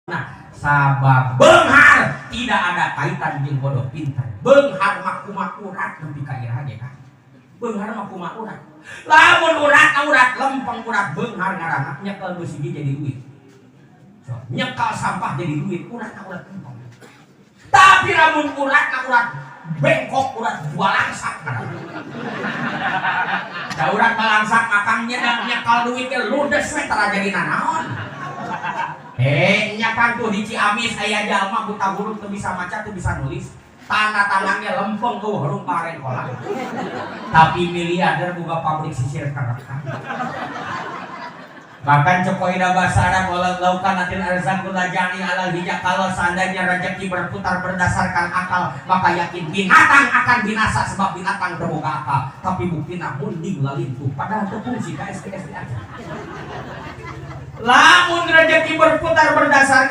Nah, sabab beunghar tidak ada kaitan jeung bodoh pintar. Beunghar mah kumaha urat nepi ka iraha ge kan. Beunghar mah kumaha urat. Lamun urat urat lempeng, urat beunghar ngaranna nyekel besi jadi duit. So, nyekel sampah jadi duit, urat urat lempeng. Tapi lamun urat urat bengkok, urat balangsak ngaranna. Da urat balangsak makang nyekel duit ge ludes we, tara jadi nanaon. Eh, nya kan tuh di Ciamis aya jalma buta huruf, teu bisa maca, teu bisa nulis. Tanda tangannya lempeng tuh huruf paren kolam. Tapi miliarder, buka pabrik sisir kerek. Bahkan cek kaidah bahasa Arab, walau lau kanatil arzaqu lajari alal hijab, kalau seandainya rezeki berputar berdasarkan akal, maka yakin binatang akan binasa sebab binatang terbuka akal. Tapi buktina munding lalintuh, padahal terfungsi ka SD SD aja. Lamun rezeki berputar berdasarkan